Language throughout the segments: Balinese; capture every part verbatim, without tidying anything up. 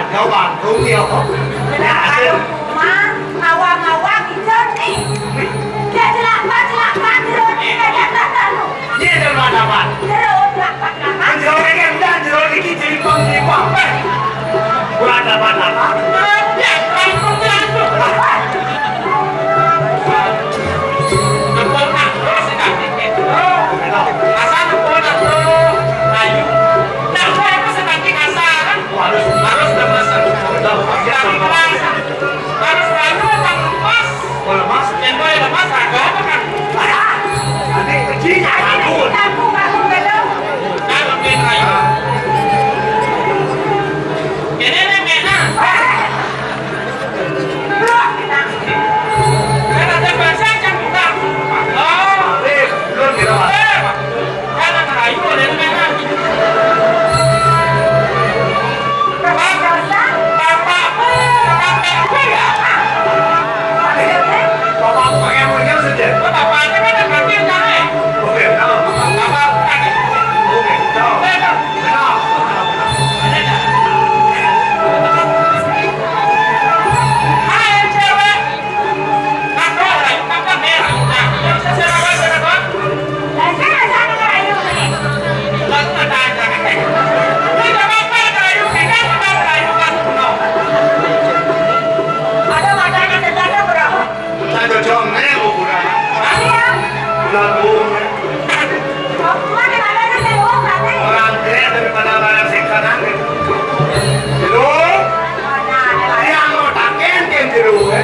Ya, Pak, rugi apa? Ya, hasil. Mah, ngawang-ngawang hijau nih. Dia jelek banget, jelek banget, hijau nih, kayak kata lu. Dia jelek banget apa? Jeruk, jelek banget, jelek banget. Kan jeruk ini kan udah, jeruk ini jeripang, jeripang. Eh, gua ada apa-apa? Ya, ya, ya, ya. Asal nepuk anak, Bro. Ayu. Nah, saya mah seperti kasar. Harus, harus udah masuk. Udah, harus, harus. Harus bantu orang lemas. Oh, lemas? Yang gue lemas, kagak apa kan? Nanti kecilnya takut. Nah, lebih ayu. Ini nih, Mena. Saya cocok nih, kuburan. Bulan burung, ya. Orang kaya daripada barang sing kanan, gitu. Jero, yang mau taken, kan jero, ya.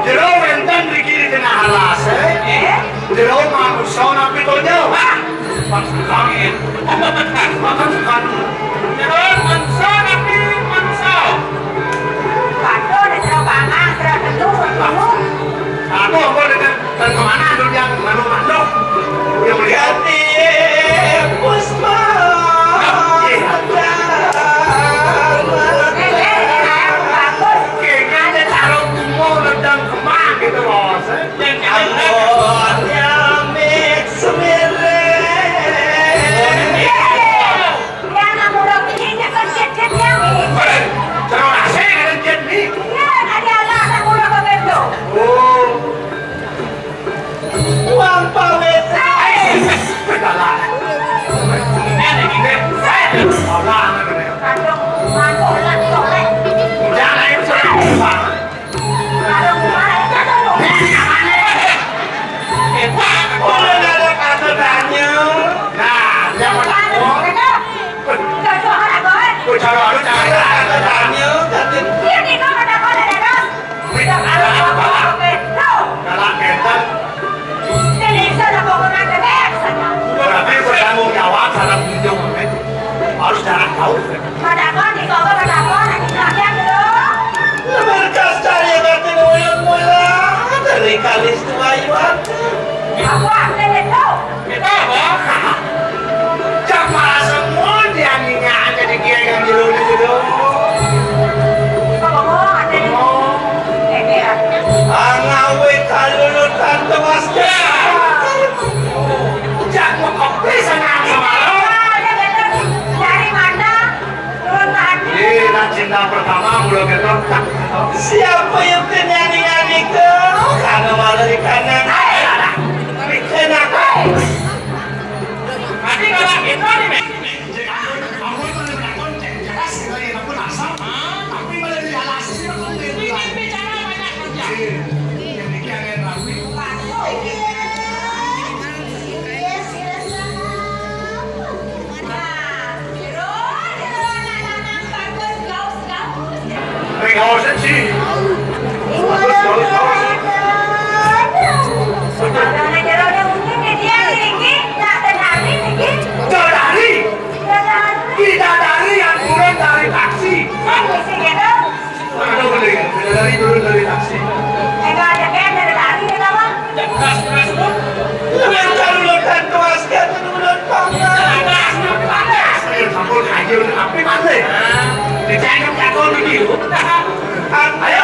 Jero wénten mriki di tengah alas, ya. Jero manusa napi donya. Hah? Maksud kami, maksud kami. Jero manusa napi manusa. Waduh, ada jero pangan, jero telu, waduh. Aduh, apa dengan dan kemana dulu yang nganu manuk? Yang melihat. Ganti Puspa. Iya. Kayaknya ada taruh bunga nendang kemang gitu, Bos. Yang kena. Ampun, ya, Mik Semire. Terima kasih, Raden Jen, nih. Iya, tadi ada anak muda begitu. Oh. Uang pawit. Salah. Ini, ini, ini. Salah, ini. Aduh, aduh, aduh, aduh. Jangan, ini salah. Udah ada kata tanya. Nah, dia mau takut. Kau cara lu cara. Ada kata tanya, tapi. Iya, nih, kau kata kau ada terus. Tidak ada apa-apa. Galak ngeten. Berarti bertanggung jawab sama pengunjung, eh. Harus jangan tahu. Padahal di kota berapa lagi kerja dulu. Berkas cari batin ulang mula dari kalis tua iwat. Apa artinya itu? Kita apa? Cak malah semua dia nginyak aja di dia yang jero di jero. Apa mau ada? Oh. Angawe kalulutan tewas. Ya. Cak mau kopi senang semalam. Dari mana? Turun tadi. Ini cinta pertama, belum ketok. Siapa yang kenyang-kenyang itu? Karena malah di kanan. Enak. Tapi kalau kita nih, Ring haus sih. Bagus, bagus, bagus. Bidadari. Bidadari yang turun dari taksi. Aduh, bener. Bidadari turun dari taksi. Enggak ada kayak dari tadi, kenapa? Jangan terus, terus. Lu yang kalau lu kan tuas kan, lu kan panas. Panas, panas. Ayo, campur aja, udah sampai mana? Dicengkok jago dulu. Ayo,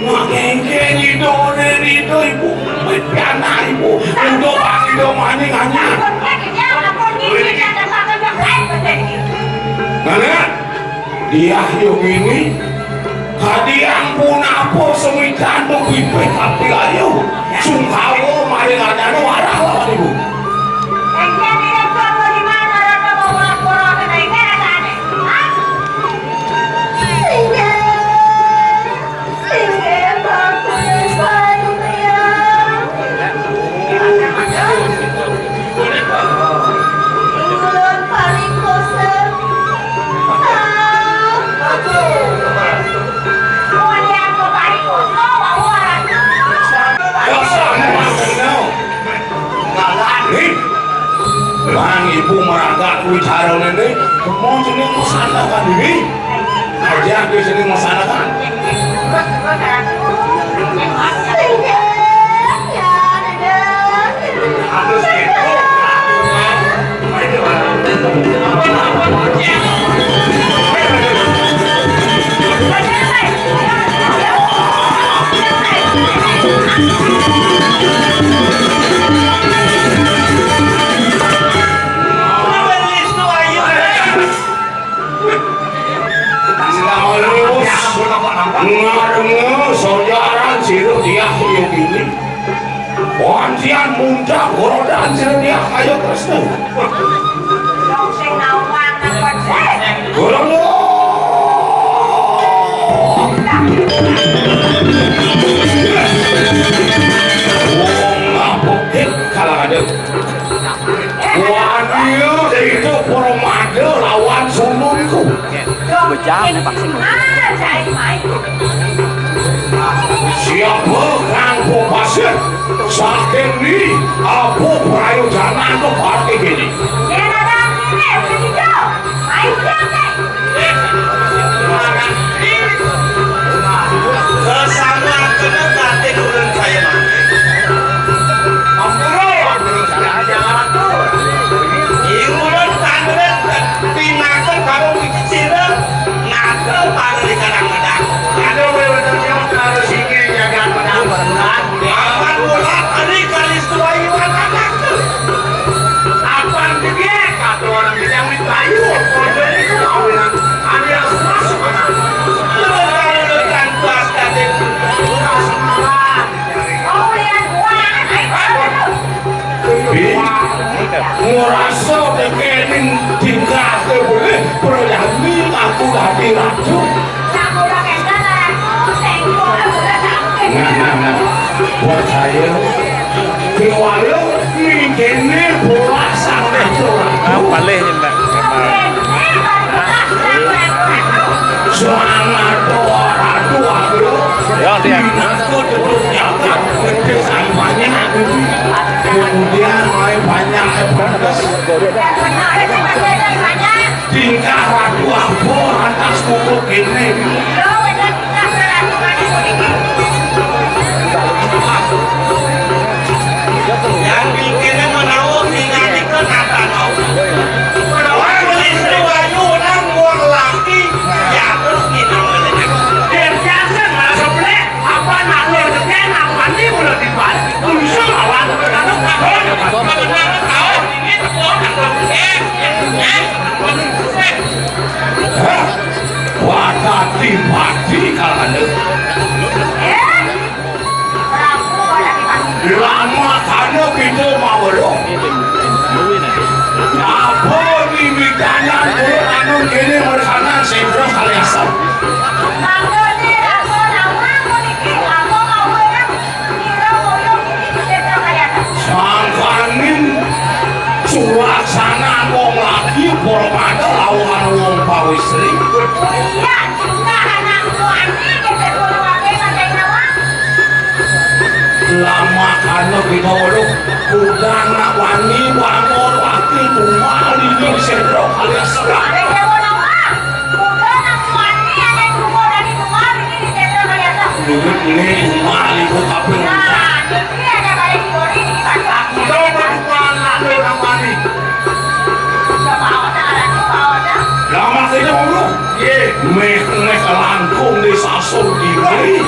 Makengkeng idone nito ibu, piana ibu. Udah bang ido maning anyar. Nah, nah. Dia yo ini. Kadiang pun apa semitan tu pipih tapi ayo. Sungkawa maring anyar warah lawan ibu. Nih, bang ibu merangkak wicara nene, kemo jeneng masyarakat ini. Aja ke sini masyarakat. Ngarenge sojaran sira diah kaya kene. Wancian muncak gorodan sira diah kaya Kresna. Gorodan. Wong ngapukit kalah ada. Wani itu Pramada lawan sunungku. Bejang vaksin. Siapa kang pasir? Saking ni apa prayojanan tu parti ini? Sesama kena batin ulun saya mati. Ampura, ampura, jangan jatuh. Ing ulun tanglet, pinaka karo biji sirep, ngaka pada di kadang-kadang. Ada wewenangnya karo singe jaga pedang. Aman bola, tadi kali setuai iwan anak. Apan gede, kata orang bilang di kayu, kode itu kawinan. Ada yang masuk anak. Lekan pas tadi. Bi, ngrasa tekening tingkah boleh, berani aku dadi ratu. Nah, nah, nah. Percaya. Kewala ning kene bola sang ratu. Ah, palih nyendak. Selamat doa ratu aku. Ya, dia. Aku terus jaga. Gede sampahnya. Kemudian mulai banyak. Tingkah ratu aku lantas pupuk ini. Yang bikinnya menawa ningali ke nata tahu. Menawa melintu ayu nang muang laki, ya terus nginang. Dia biasa ngerasa belek, apa nak lo deken, apa ni mula tiba. Bisa lawan, kalau tak boleh, kalau tak tahu, ini tak tahu, tak tahu. Eh, eh, eh. Hah? Wadati mati kalane. Lama kana kita mawelo. Apa ni mitanya anu kene mersana sendro kaliasan. Sangkaning sulaksana wong laki, para pada lawan wong pawistri. Lamakana kita weruh, kuda anak wani, wangun laki, tumal, ini sendro, alias serak. Duit ini cuma lima kabel. Nah, jadi ada balik dua ribu. Aku tahu perempuan lalu namanya. Nama saya dulu. Ye, meh meh langkung di sasur diri.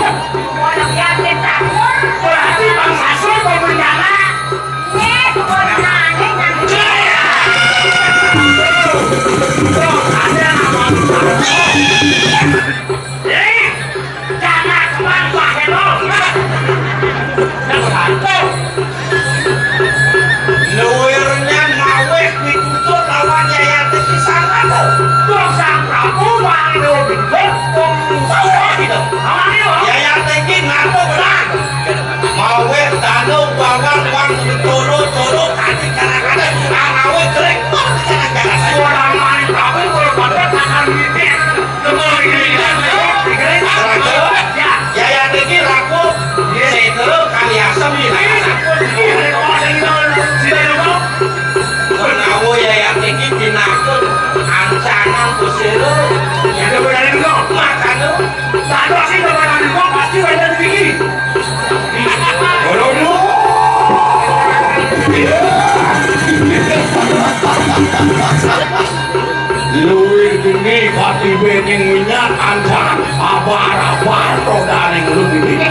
Minyak ancan abar-abar rodaning ulun ini.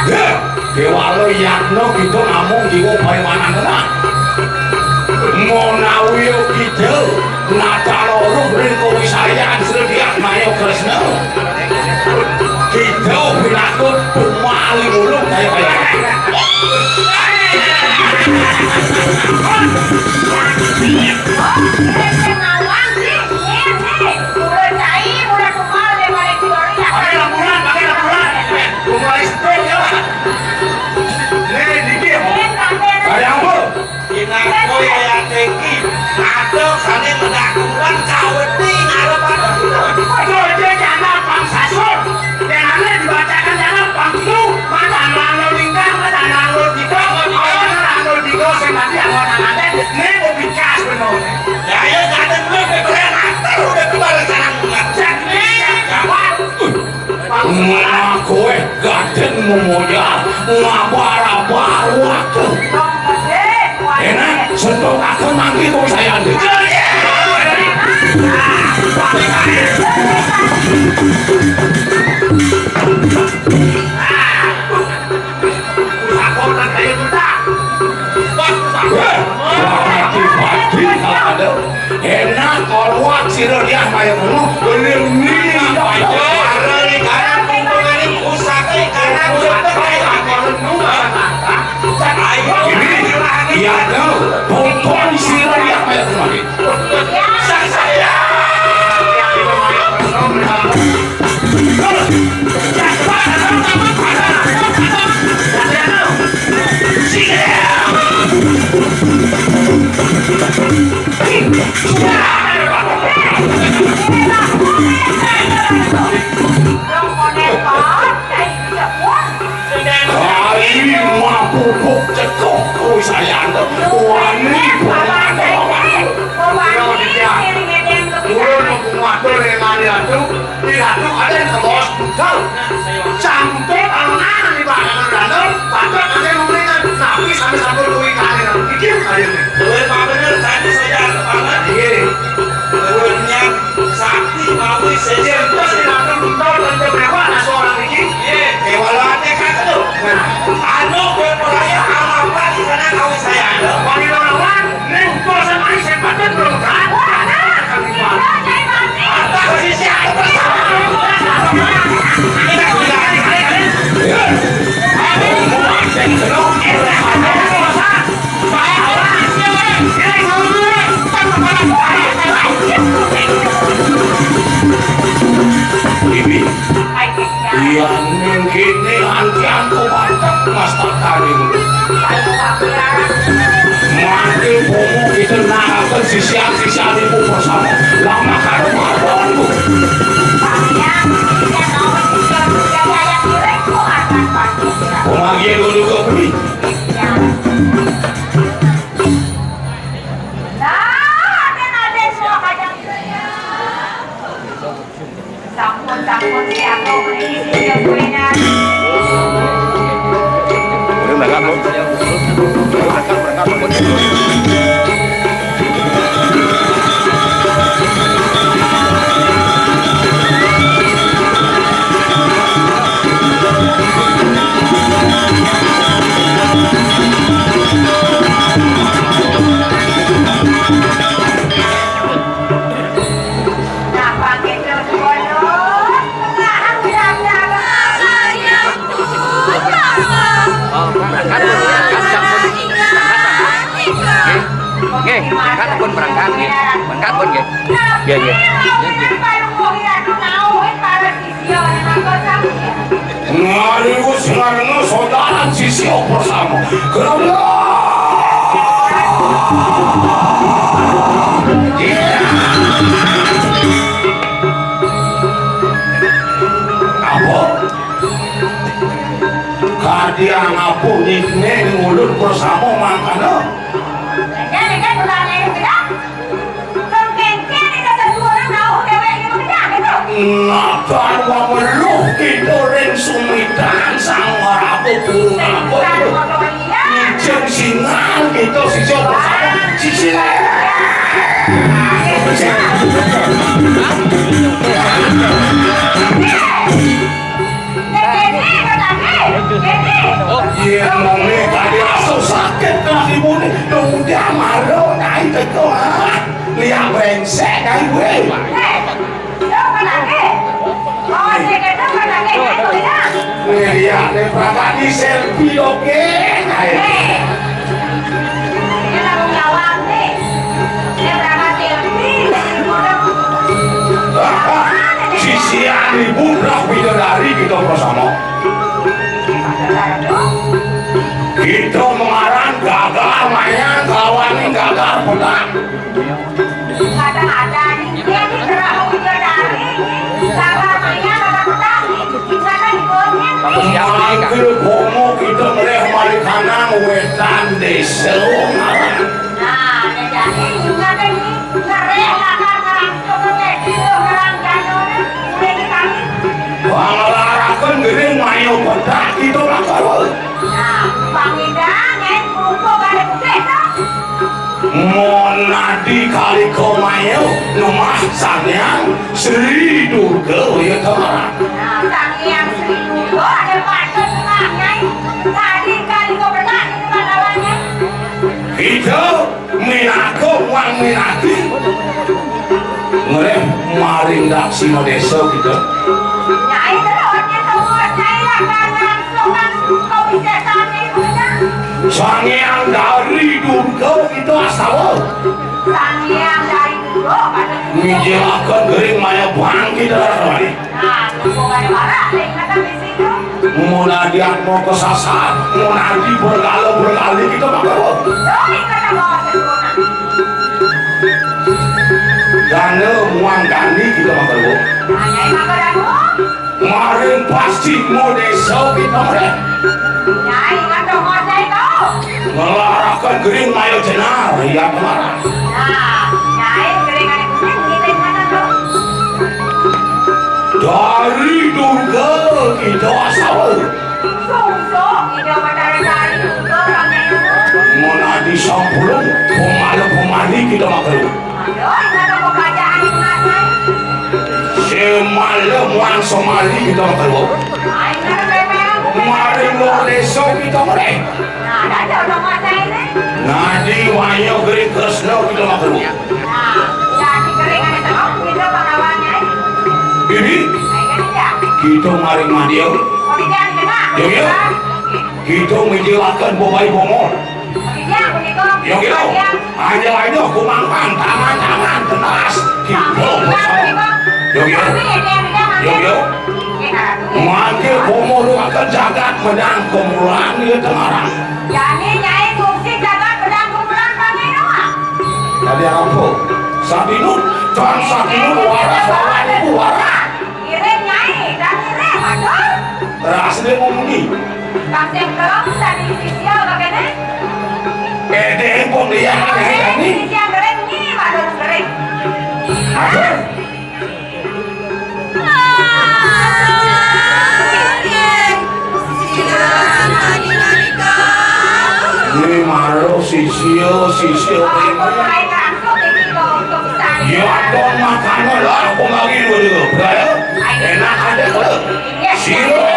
Heh, Déwala Yatna kita namung jiwa paimanan nah. Manawi kita nata loro ring kawisayan Sri Diah Maya Kresna. Kita pinaka pemali ulun kaya-kaya. Pakai laporan, pakai laporan. Mulai stop ya. Nih, dikit. Ada apa? Pinangko Yayan Tengki, ada sané mendakukan kaweti ngarep-arep. Aduh, dia jangan pang sasur. Yang ada dibacakan jangan pang tu. Mata nang lo lingkar, mata nang lo tiga, mata nang lo tiga, saya nanti awan ada. Ini mau bikas benar. Ya, ya, jangan dulu, keren, atur, udah keluar sekarang. Jadi, jawab. Wah, kowe gadeng memoyar, ngabar-abar, waduh. Enak, sentuh aku nanti tuh saya. Wah, pati-pati kalau ada. Enak, korwat sira Diah Maya Kresna, bener ni. Ini, iya, no, tonton sira Diah Maya Kresna. Kali mapupuk cekok kuwi saya. Wani. Urun mumpung waktu ning Ratu, di Ratu ada yang kebos. Kau. Sangkut anak di belakang Ratu, patut ada yang memberikan. Tapi sampai sangkut kuwi kali, iki kali ini. Luwih pabener tadi saya ada banget. Iya. Luwihnya sakti mawi sejen. Terus di Ratu Bintang dan beberapa ada seorang ini. Iya. Kewalaannya kan itu. Nah. Anu, gue peraya apa di sana kau saya ada. Wani lawan. Ini. Iya, ning kene antian kuwatek mastakané. Mati bomo kita narakan sisian-sisian ibu bersama. Lama karo mawon, Bu. Pemanggilan dulu ke beli. Sampun, sampun, siap, Bu. Ini sih, Bu, ini. Udah berangkat, Bu. Udah berangkat, berangkat, Bu. Oh, berangkat, berangkat, sampun. Berangkat, sampun. Nggih. Nggih, berangkat, pun berangkat, nggih. Berangkat, pun, nggih. Nggih, nggih. Nggih, nggih. Ngariku singarana saudara sisya bersama. Kerana apa? Kadian apa nitne ngulun bersama mangkana? Jangan, jangan, ulang aja, udah. Kengkengke ning sesuwun rauh dheweke makedah, gitu. Ngabar weweruh kita ring sumitan Sang Maraga Guru Ngabuk. Ijin singan kita sisa bersama sisi. Yén mongé kadi rasa sakit kena ibuné, nunda mara nyai teka, ah. Liak bréngsék nyai, wéh. Wéh, liak né perangkat ni selfie oké, nyai. Sisian ibu belah bidadari kita bersama. Kita mengaran gagal mayang, kawan gagal petang. Kadang-kadang ini dia ni gerak bidadari, gagal mayang, gagal petang. Mangké komo kita ngeléh mari kanang wétan désa ngaran. Nah, jadi ingat ini, ngeréh lakar ngerangkep, ngeréh ngerang jano, ngeréh di kami. Panglaraken gering maya pedak kita lakar. Nah, pangidang, eh, kerupuk ada putih, toh. Monadi kalika maya numbah Sang Hyang Sri Durga ya temarang. Nah, Sang Hyang Sri Durga ada patut tenang, Nyai. Tadi kalika pedak di depan lawannya. Kita minaka wang minati. Ngeréh maring daksina désa kita. Nyai terus, nyai terus, nyai lakar langsung, langsung kau bisa sampai ke sana. Sang Hyang Dari Durga kita astawa. Sang Hyang Dari Durga, pada Mijil akan gering maya bangkit dari kembali. Nah, tunggu pada barak, lain kata di situ. Mun adi atma kesasar, mun adi bergala-bergali kita mangga. Dongeng kata bawa sempurna. Ganda muang gandi kita mangga. Nah, nyai mangga danu. Maring pasti mau desa kita mreh. Nyai ngantuk ngojai kau. Ngelarakan gering maya jenar, ya kemaran. Nah, nyai gering ada kuning, ngiling mana tu? Dari Durga kita asawa. Sungsung, kita Batara Dari Durga, Raden. Menadi sampurung, pemala pemali kita makan. Aduh, ingat apa kerajaan itu, Mas, Mas? Semala muang semali kita makan. Ayo, ingat apa, Mas? Mari mau desa kita mreh. Nah, dah jauh dong, Mas, ini. Nadi waya gering Kresna kita makan. Nah, jadi keringan itu, kita pengawannya. Ini? Ayo, ingat ya. Kita mari mandi, ya. Oh, tidak, tidak. Ya, ya. Kita menjelaskan babai bongol. Iya, begitu. Yo, gitu. Iya. Aja, aja, kumangkang, tangan-tangan, tenas. Gitu, bersama. Yo, gitu. Yo, gitu. Iya, Ratu. Mangke komo lu akan jagat menang kemulan dia tengarang. Jadi, Nyai, fungsi jagat menang kemulan pakai doa. Tadi apa? Sabinu, Tuan Sabinu, waras, waras, waras. Ngiring, Nyai, dan ngiring, betul. Ras dia ngomong ni. Kang Sentro, tadi sisia udah kene? Eh, deh, pom dia, Nyai, tadi. Sisia gering ni, baru gering. Aduh. Ini malu sisia, sisia. Ya, don makanan lah, aku lagi dulu. Berapa? Enak aja, kalau. Sira.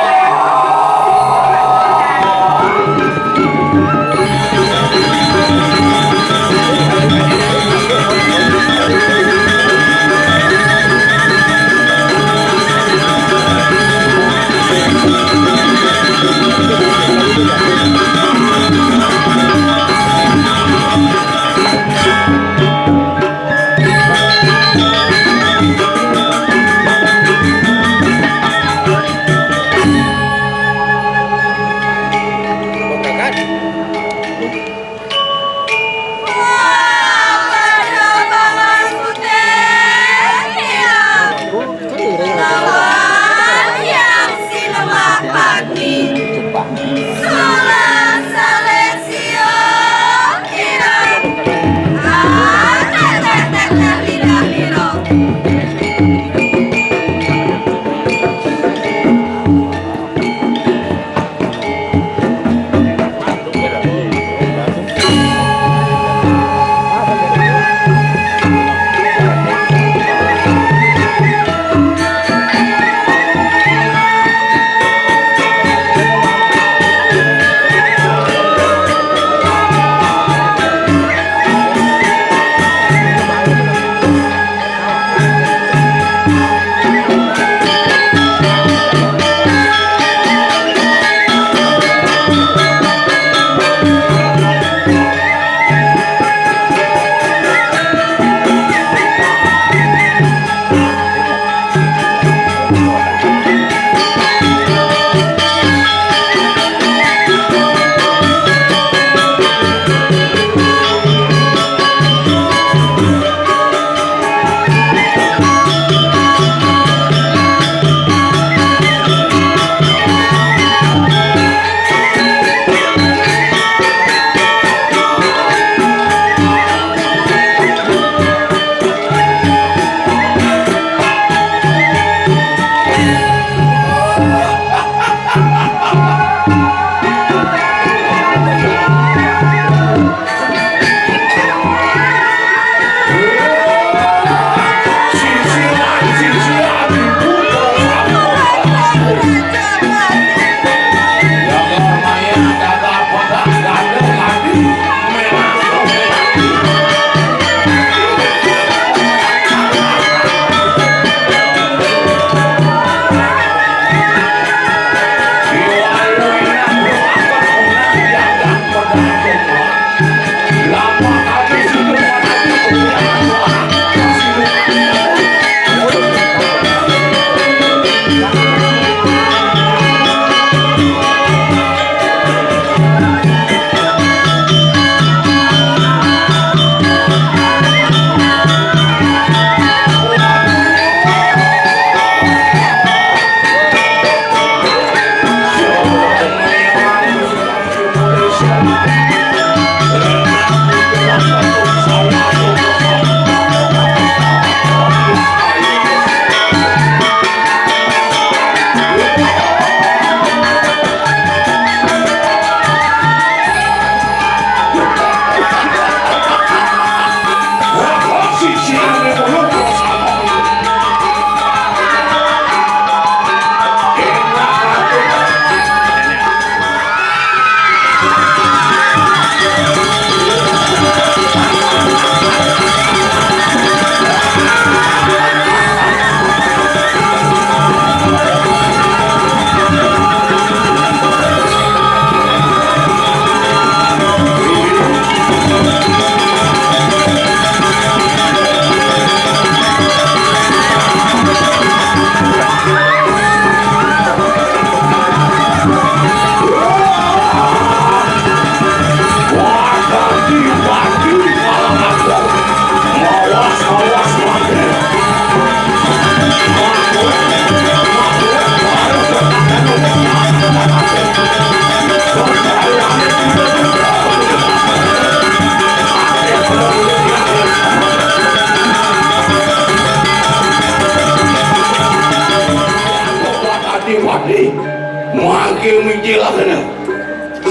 Mangké mijilakena.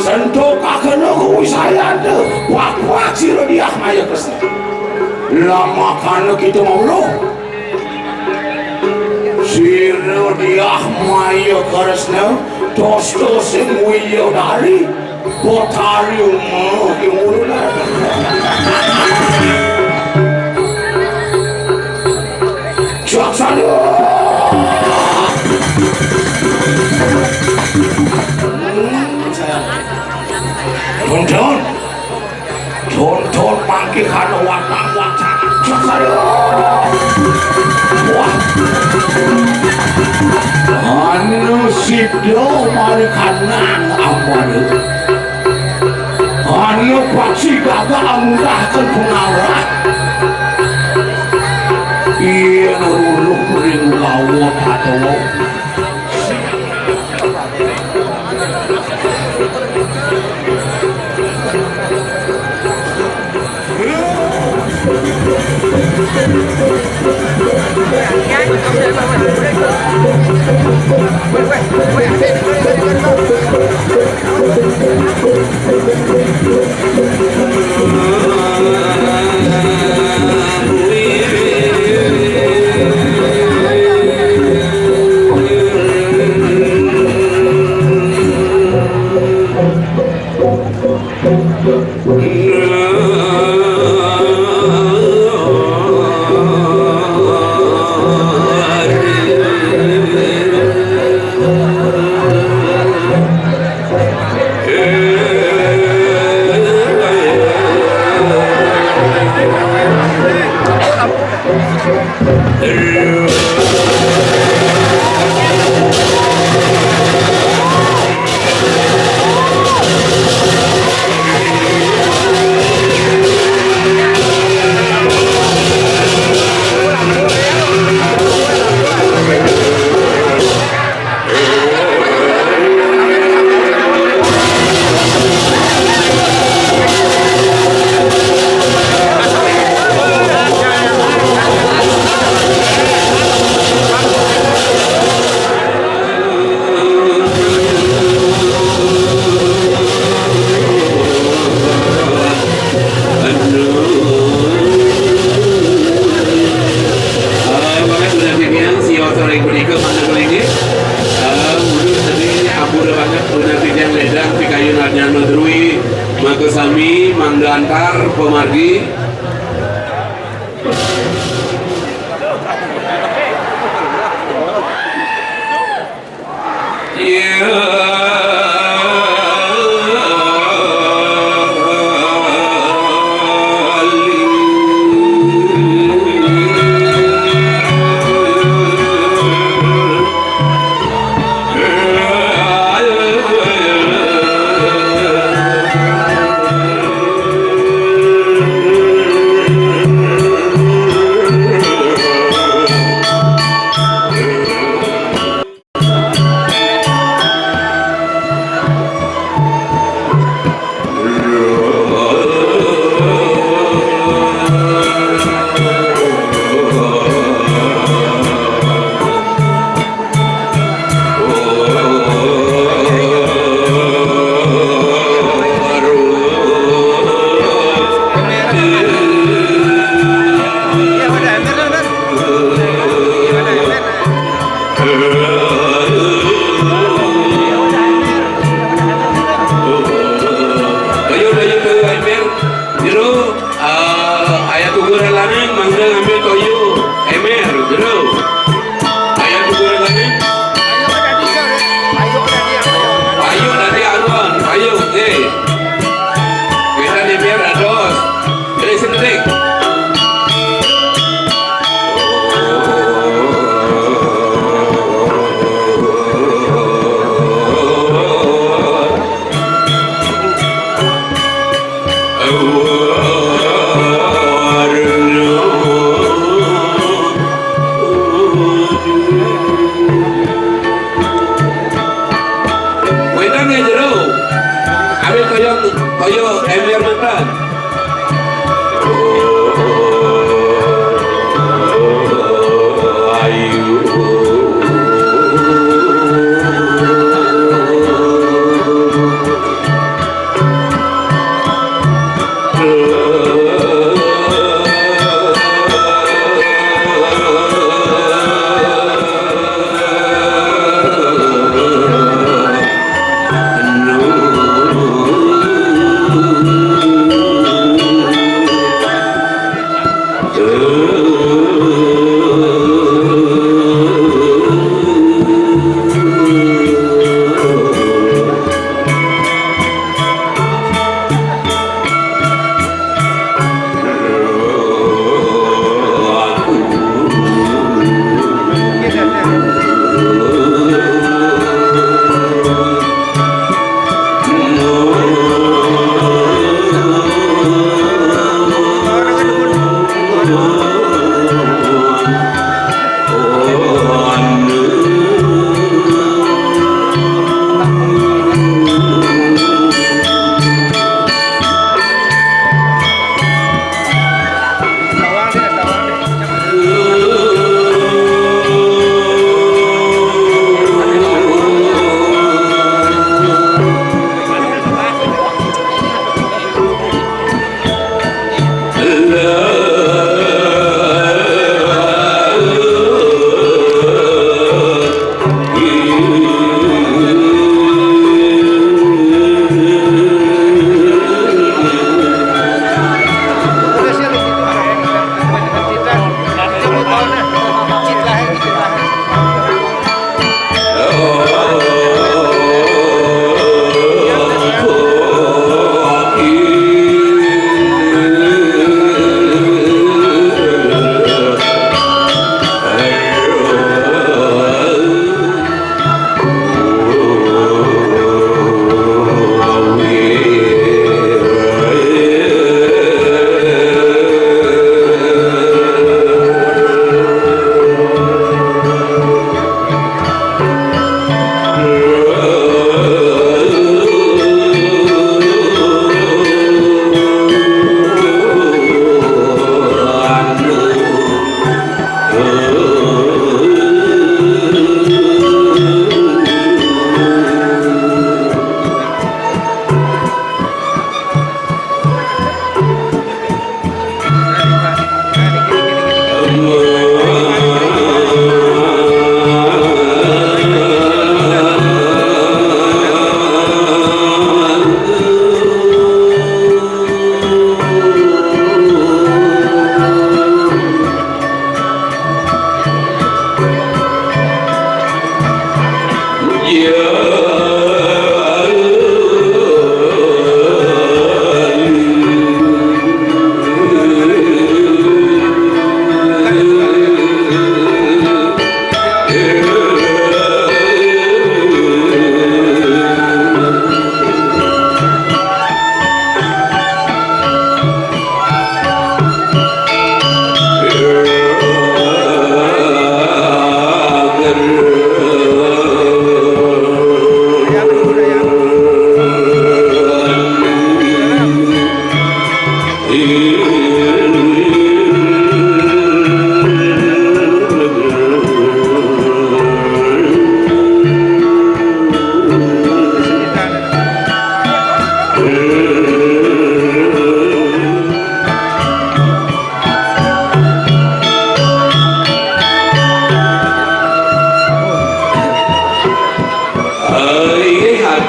Sentukaken kuwi sayana. Wak-wak sira Diah Maya Kresna. Lamakana kita mau luh. Sira Diah Maya Kresna, dosta sing widadari, Betari uma ing ulun. Jaksana. Dun, dun. Dun, dun, mangké kana watang-watangan. Jaksana. Wah. Anu sida mari kanang amane. Anu paksi gagah amudahken pengawrat. Iya nuruluh ring lawan atawa Ah, mangda titiang sios ring punika, mangda ngelinggih. Ah, mangda titiang ampura banget, mangda titiang ledang pikayun Adnyana Drui, maka sami mangda antar pamargi. Ayo, ayo, ayo, ayo, ayo. Jero, eh, aya tugu ralaning, mangda ngambil toya ember, jero. Aya tugu ralaning. Ayo, dadi aruan, ayo, eh. Kita ember ados. Jadi sedetik. Wénten ing jero. Ambil toya, toya ember manten. Ayu.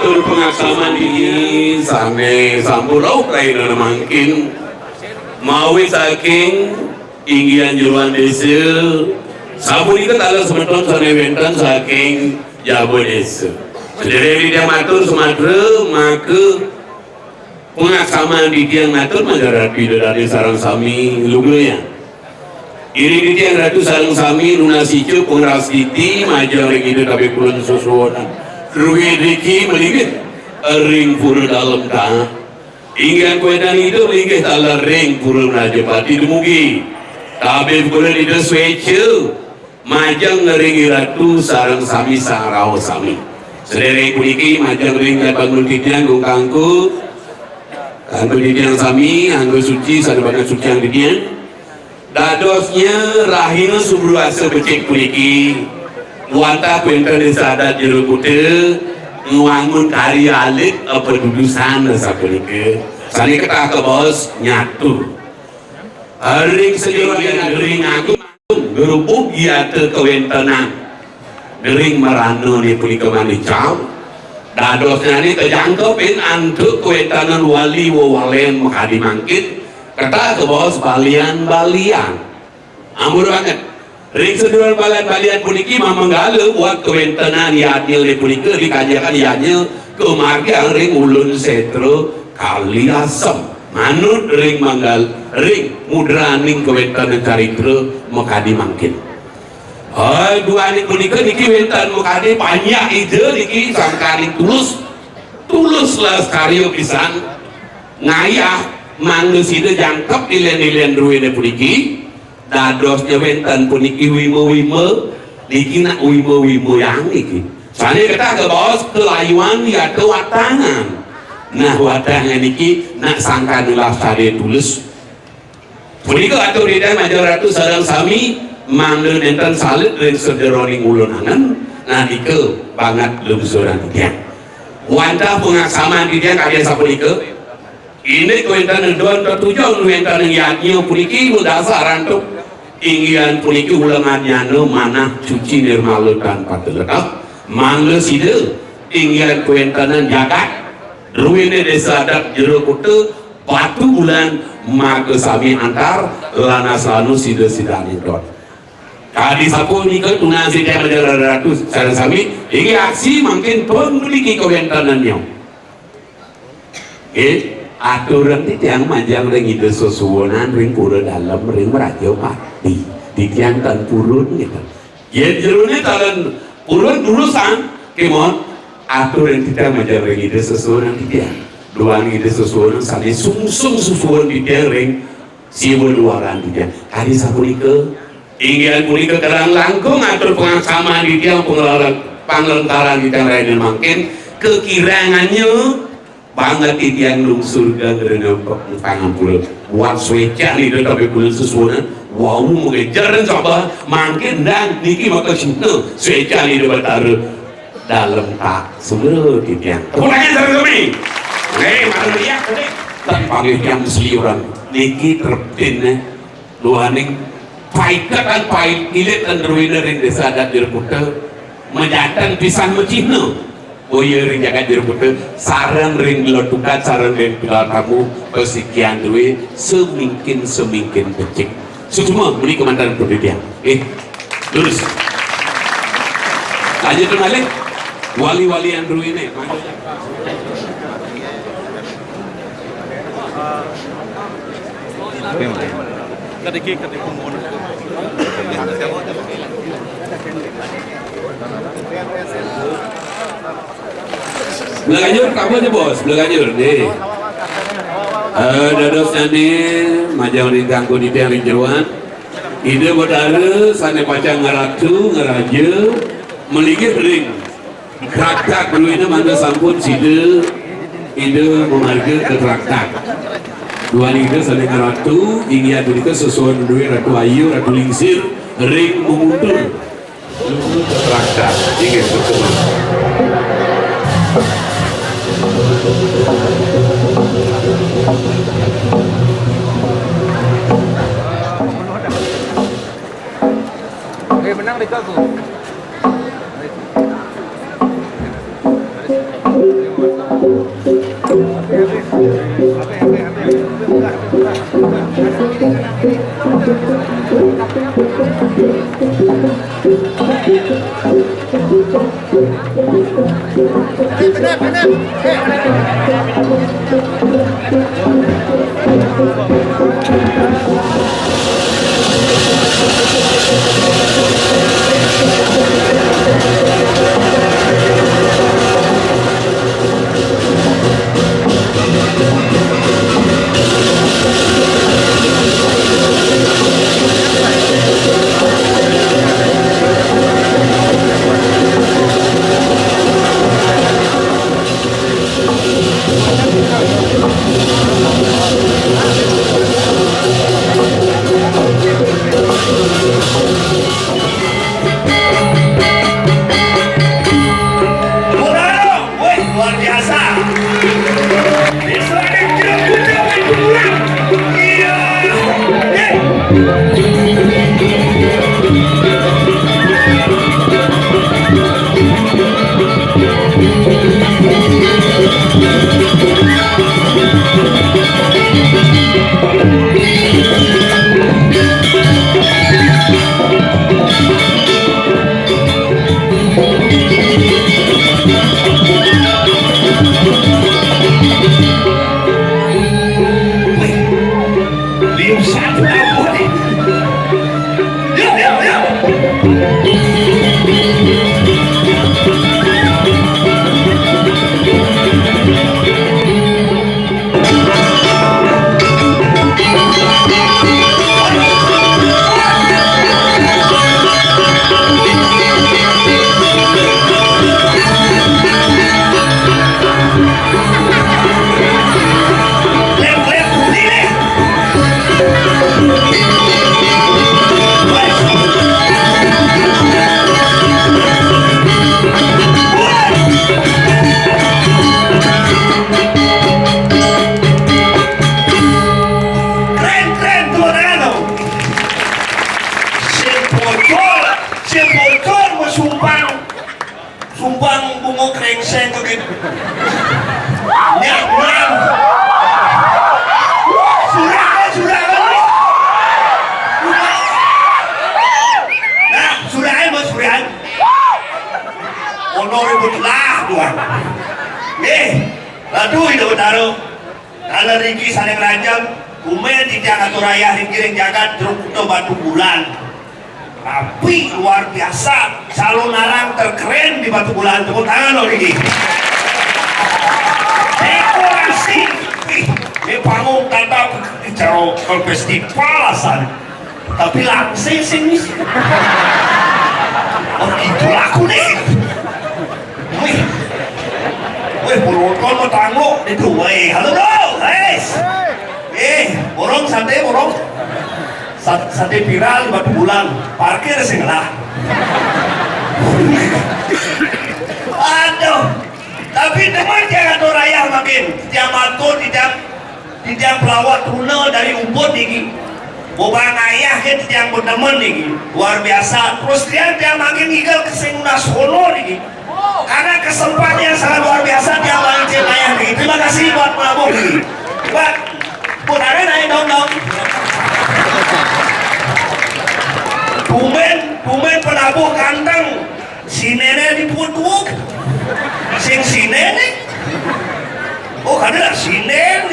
Tur pangaksaman inggih sané sampun rauh rainana mangkin, mawi saking inggihan jeroan désa, sapunika taler semeton sané wénten saking jaba désa. Sadéréng titiang matur sumadra, maka pangaksaman titiang matur manjak Ratu Ida Dané sareng sami lugrayang. Inggih titiang Ratu sareng sami nunas ica pangrastiti majeng ring Ida Tabé Kulon Susuwun. Drué driki malinggih ring Pura Dalem Taat. Inggihan kawéntenan Ida malinggih taler ring Pura Rajapati dumugi. Tabé Kulon Ida suéca majeng ring Ratu sareng sami sang rauh sami. Sadéréng puniki majeng ring bangun titiang gung kangku. Kangku titiang sami, angga suci, sané banget suciang titiang. Dadosnya rahina subruasa becik puniki, wantah kawéntenan Désa Adat Jero Kuta ngwangun karya alit apa dudusan sapunika. Sané ketah kabaos nyatu. Ring sejeroning ring agung, gerubug yata kawéntenan. Ring maranané punika manicau. Dadosnyané kajangkepin antuk kawéntenan wali wewalian makadi mangkin, ketah kabaos balian-balian. Ampun banget. Ring seduran balian-balian puniki mamanggala buat kawéntenan yadnyané punika dikajakan yadnya kamargiang ring Ulun Sétra Kali Asem. Manut ring manggal, ring mudraning kawéntenan caritra makadi mangkin. Ah, duaning punika niki wénten makadi panjak Ida niki sangkaning tulus. Tulus las karya pisan ngayah mangda sida jangkep ilén-ilén druéné puniki. Dadosnya wénten puniki wima-wima, niki nak wima-wima yang niki. Sané ketah kabaos kelayuan yata watangan. Nah, watangan niki nak sangkan ulah sadé tulus. Punika atur Ida Majeng Ratu sareng sami, mangda nénten salit ring sajeroning ulun angen, nah nika banget lungsuran titiang. Wantah pangaksaman titiang kadi sapunika. Indik kawéntenan don tetujon wénten ing yadnya puniki madasar antuk inggihan puniki ulengan nyana manah cuci nirmala tan patuh letah. Mangda sida inggihan kawéntenan jagat druéné Désa Adat Jero Kuta Batu Bulan maka sami antar lanas lanu sida-sidaning don. Kadi sapunika tunas titiang Majeng Ratu sareng sami inggih aksi mangkin pun puniki kawéntenannya. Nggih, aturan titiang majeng ring Ida Sesuwunan ring Pura Dalem ring Mrajapati. Titiang tan purun gitu. Yén jeroné taler purun urusan, kémon aturan titiang majeng ring Ida Sesuwunan titiang. Duaning Ida Sesuwunan sané sungsung susuwun titiang ring Siwa luaran titiang. Kadi sapunika, inggihan punika kirang langkung atur pangaksaman titiang panglaran-, panglengkaran titiang rainin mangkin, kekirangannya banget titiang lungsur geng rena pangampura. Buat suécan Ida tapi kula sesuwunan, wau mengejar dan sabar, mangkin dan niki maka sina suécan Ida Batara. Dalem tak segera titiang. Tepuk tangan sareng sami. Nggih, para meriah tadi. Tan panggih tiang seliuran. Niki trepin, eh. Duaning paiketan pait ilit tan druéné ring Désa Adat Jero Kuta. Majanten pisan macihna. Boya ring jagat Jero Kuta, sareng ring Lod Tukad, sareng ring Pilar Tamu, pasikian drué semingkin-semingkin becik. Suksma, muni kemantan pun titiang. Eh, lurus. Lanjut malih. Wali-walian druéné. Kadiki, kadiki, mohon. Belakanjur, kamu aja, Bos. Belakanjur, nih. Eh, dados jani majeng ring kangku titiang ring jeroan. Ida Betara sané pacang ngratu, ngraja, malinggih ring kraktak druéné mangda sampun sida Ida mamarga ka kraktak. Duaning Ida sané ngratu, inggih punika sesuwun drué Ratu Ayu, Ratu Lingsir, ring Munguntur. Traktat, inggih, betul. Oke, menang deh, Kak, Bu. Saudara, wih, luar biasa. Diserahkan ke Bunda Ibu Lurah. Iya. Yeay. Liu siapa apa ni? Yuk, yuk, yuk. Keren, keren, tepuk tangan dong. Sing bocor, sing bocor, mau sumpang. Sumpang bungo krengseng kok gitu. Nyak, nyak. Sudah, sudah, sudah. Nah, sudah, mau sudah. Ono ribut lah, tuan. Eh, aduh, itu taruh. Kalau Riki saling rajam, kumen di jagat raya, ringkiring jagat, jeruk kuto batu bulan. Tapi luar biasa, calon arang terkeren di Batu Bulan. Tepuk tangan loh, Riki. Dekorasi, ih, ini panggung tatap, ih, caro festival asan. Tapi langsing sing wis. Oh, gitu laku nih. Wih. Wih, penonton mau tanglo itu. Wih, halo bro, guys. Eh, borong santai, borong. Sa-, santai viral di Batu Bulan. Parkir sih lah. Aduh. Tapi teman jangan raya makin. Tiap mantu, tiap Titiang pelawat runa dari Ubud niki. Bobang ayah ke titiang bedemen niki. Luar biasa. Terus tiang, tiang makin ngigel ke sing nunas sono niki. Karena kesempatan yang sangat luar biasa tiang main cek ayah niki. Terima kasih buat Pak Bung niki. Buat putaran naik dong dong. Tumen, tumen penabuh kanteng. Sinene di punduk. Sing sinene. Oh, kada lah sinen.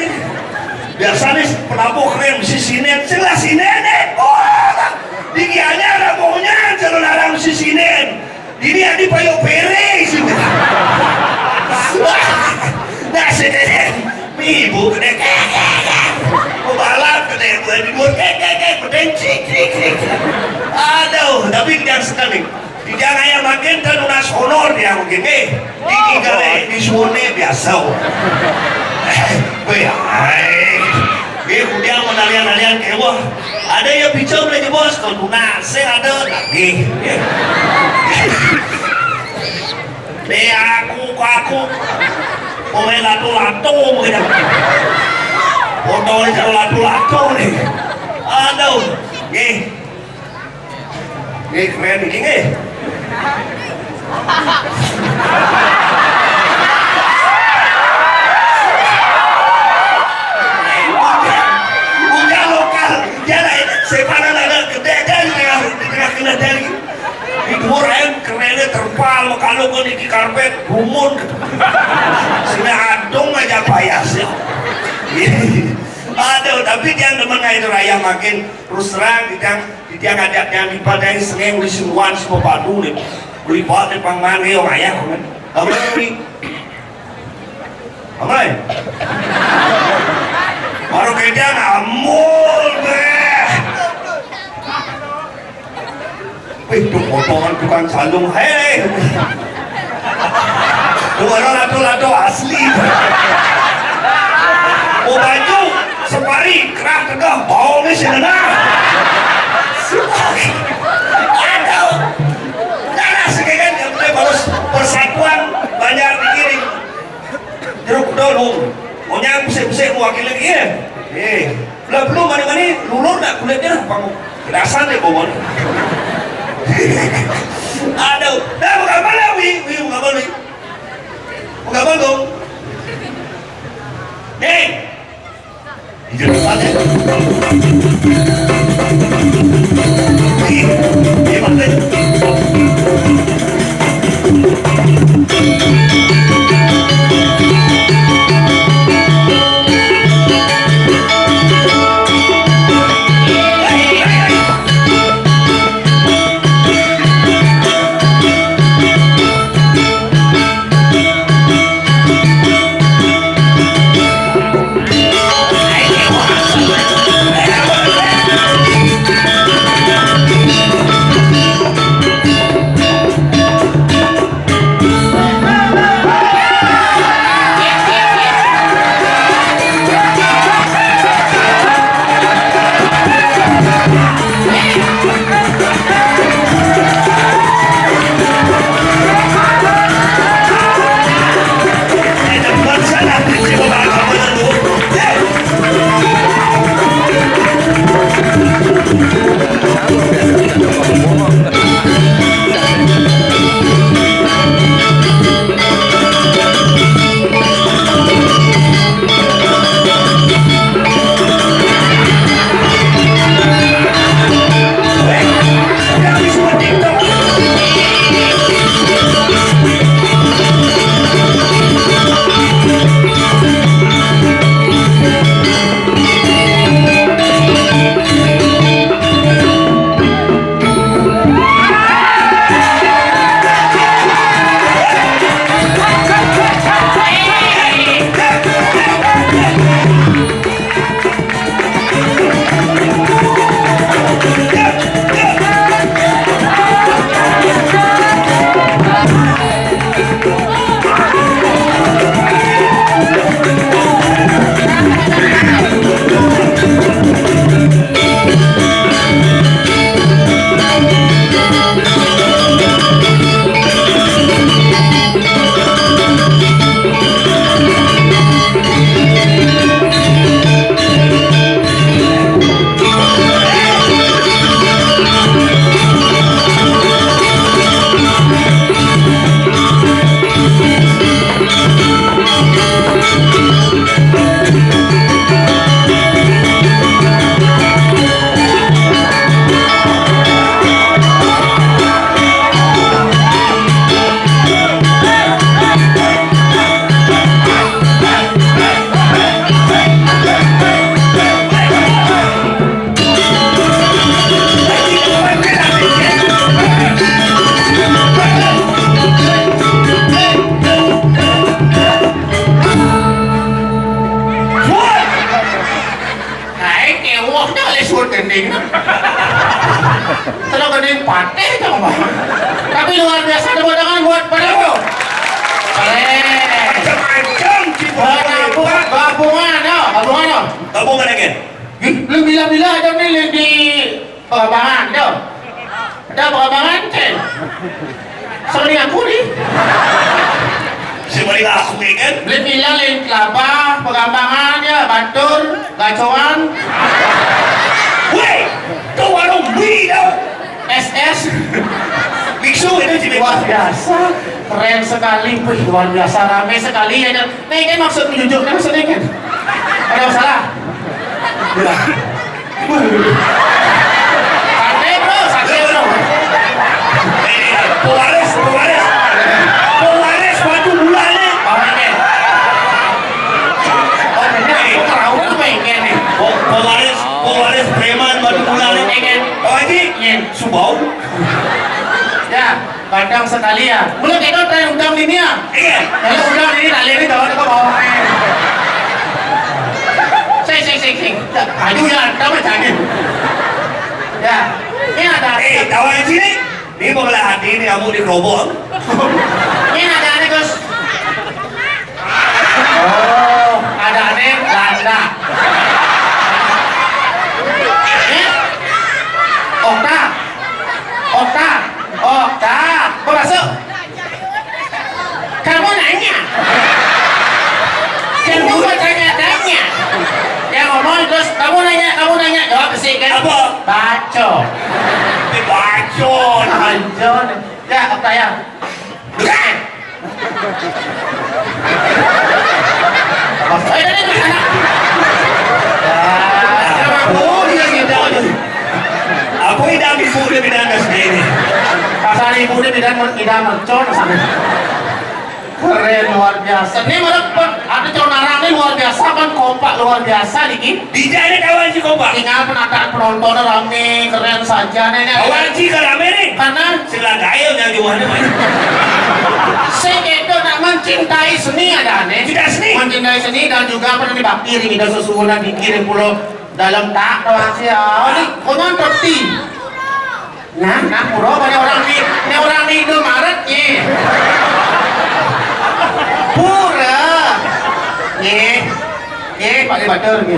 Biasanya penabuh keren si sinen. Sing lah sinene. Oh, di gianya ada maunya, kalau larang si sinen. Ini adi payo pere sih. Nah, sinen. Ibu gede. Balap gede, gede, gede, gede, cik, cik, cik. Aduh, tapi jangan sekali. Tidak kayak makin dan unas honor dia mungkin, eh. Ini kali di Suwone biasa. Weh, hai. Eh, kemudian mau nalian-nalian ke wah. Ada yang bicara lagi bos, kalau tuna, saya ada lagi. Nih aku, aku, aku. Pemain lato-lato mungkin. Foto lato-lato nih. Aduh, nih. Nggih, keren iki nggih. Payas ya. Aduh, tapi tiang demen aja tuh rayah makin. Terus terang, tiang, tiang ajak tiang di padai sengeng, uli sinuan, semua padu nih. Uli bawa di pangman, nih, orang ayah, kan. Apa nih? Apa nih? Baru kerja ngamul, beh. Wih, tuh potongan tukang sandung. Hei. Tuh orang lato-lato asli. Oh, baju separi, kerah tegah, bau ni sih nah. Aduh. Darah sekian yang boleh balas persatuan banyak dikirim. Jeruk dulu. Monyang besik-besik mewakili dia. Eh, belum belum mani-mani lulur nak kulitnya, pang kedasan dia bobon. Aduh, dah bukan malu wi, wi bukan malu wi. Bukan malu. Nih. Ijin banget. Ih, ih, banget. Hai, kewok dah oleh suat gending. Kalau gending patih dong, Bang. Tapi luar biasa, tepuk tangan buat Pak Dago. Keren. Macam-macam, Cik. Gabungan, no? Gabungan, no? Gabungan again. Ih, lu bila-bila ada nih yang di Pekambangan, no? Ada Pekambangan, Cen? Sama dengan aku nih. Sama dengan aku, ya kan? Bila-bila lain kelapa, Pekambangan, ya, Bantul, Gacoan. Weh, tu warung mi tau. S S. Biksu itu, Cik. Luar biasa. Keren sekali. Wih, luar biasa. Rame sekali, ya kan? Nah, ini maksud menjunjung. Ini maksudnya, kan? Ada masalah? Ya. Wih. Santai, bro. Santai, bro. Eh, pewaris, pewaris. Pewaris batu bulan ni. Oh, ini. Kadang sekali ya. Mula kita tren udang ini ya. Iya. Kalau udang ini tak lihat ni, jawab ke bawah ni. Sing, sing, sing, sing. Aduh ya, tak macam ni. Ya. Ini ada. Eh, kawan sini. Ini pembelah hati ni, kamu di kerobok. Ini ada ni, Gus. Oh, ada ni, Landa. Eh? Okta. Okta. Okta. Kau masuk. Kamu nanya. Kamu bertanya-tanya. Yang ngomong terus, kamu nanya, kamu nanya, jawab besi kan? Apa? Bacot. Ini bacot. Bacot. Ya, apa ya? Bukan. Apa? Eh, tadi ke sana. Ya, kenapa? Oh, dia tidak. Apa idam ibu dia bidang dah sendiri? Pasal ibu dia bidang, idam mercon sana. Keren luar biasa. Ni mana pun ada conarang ni luar biasa kan, kompak luar biasa niki. Dijak ni kawan si kompak. Tinggal penataan penonton rame, keren saja ni. Ni ada kawan si kalau rame ni. Karena sila gaya yang jumlah ni. Saya kata nak mencintai seni ada ni. Cinta seni. Mencintai seni dan juga pernah dibakti ni kita susunan dikir pulau dalam tak kawan si. Oh ni konon roti. Nah, nah, pura pada orang ni, ni orang ni Indomaret ni. Pura. Ni. Ni, Pak Batur ni.